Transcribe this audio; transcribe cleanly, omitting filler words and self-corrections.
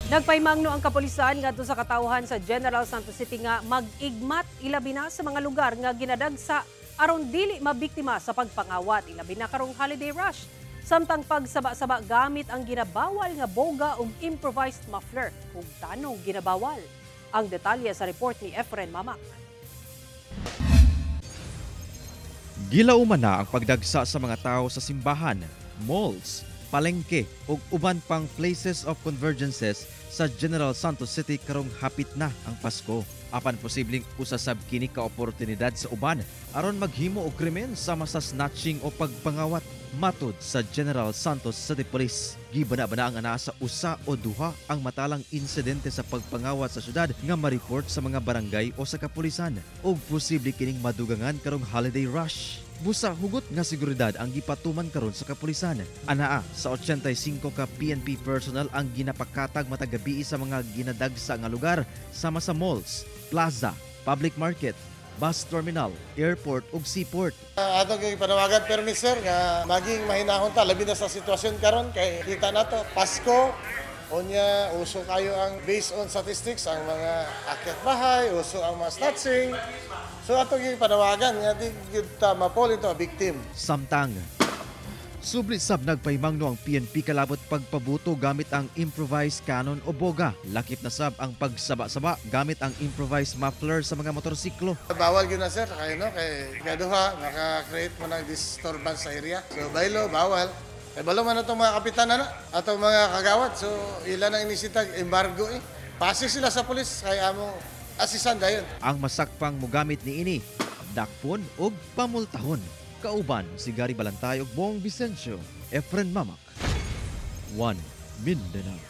Nagpaymangno ang kapulisan ngadto sa katawhan sa General Santos City nga mag-igmat, ilabi na sa mga lugar nga ginadagsa, aron dili mabiktima sa pagpangawat, ilabi na karong holiday rush. Samtang pagsaba-saba gamit ang ginabawal nga boga ug improvised muffler ug tanong ginabawal. Ang detalye sa report ni Efren Mamak. Gilauman na ang pagdagsa sa mga tao sa simbahan, malls, palengke ug uban pang places of convergences sa General Santos City karong hapit na ang Pasko. Apan posibleng usa sab kini ka oportunidad sa uban aron maghimo og krimen sama sa snatching o pagpangawat. Matud sa General Santos City Police, gibana-bana ang anaa sa usa o duha ang matalang insidente sa pagpangawat sa syudad nga ma-report sa mga barangay o sa kapulisan, ug posible kining madugangan karong holiday rush. Busa hugot nga seguridad ang gipatuman karon sa kapulisan. Anaa sa 85 ka PNP personnel ang ginapakatag matag gabii sa mga ginadagsa nga lugar sama sa malls, plaza, public market, bus terminal, airport ug seaport. Ato kay panawagan permit, sir, nga maging mahinahon ta, labi na sa sitwasyon karon kay kita nato Pasko unya, uso kayo ang, based on statistics, ang mga akyat bahay, uso ang mga snatching. So ato gyud panawagan nga di gyud ta ma-fall into a victim. Samtang sublit sab nagpaymangno ang PNP kalabot pagpabuto gamit ang improvised cannon o boga. Lakip na sab ang pagsaba-saba gamit ang improvised muffler sa mga motorsiklo. Bawal gyud na, sir, kay no, kay kaduha maka-create mo ng disturbance sa area. So baylo, bawal. Kay balo man atong mga kapitan na atong mga kagawad. So ilan ang inisitag embargo eh. Pasi sila sa pulis kay among asisan dayon. Ang masakpang mogamit niini, dakpon ug pamultahon. Kauban si Gary Balantay ug Bong Vicencio, Efren Mamak. 1 Mindanao.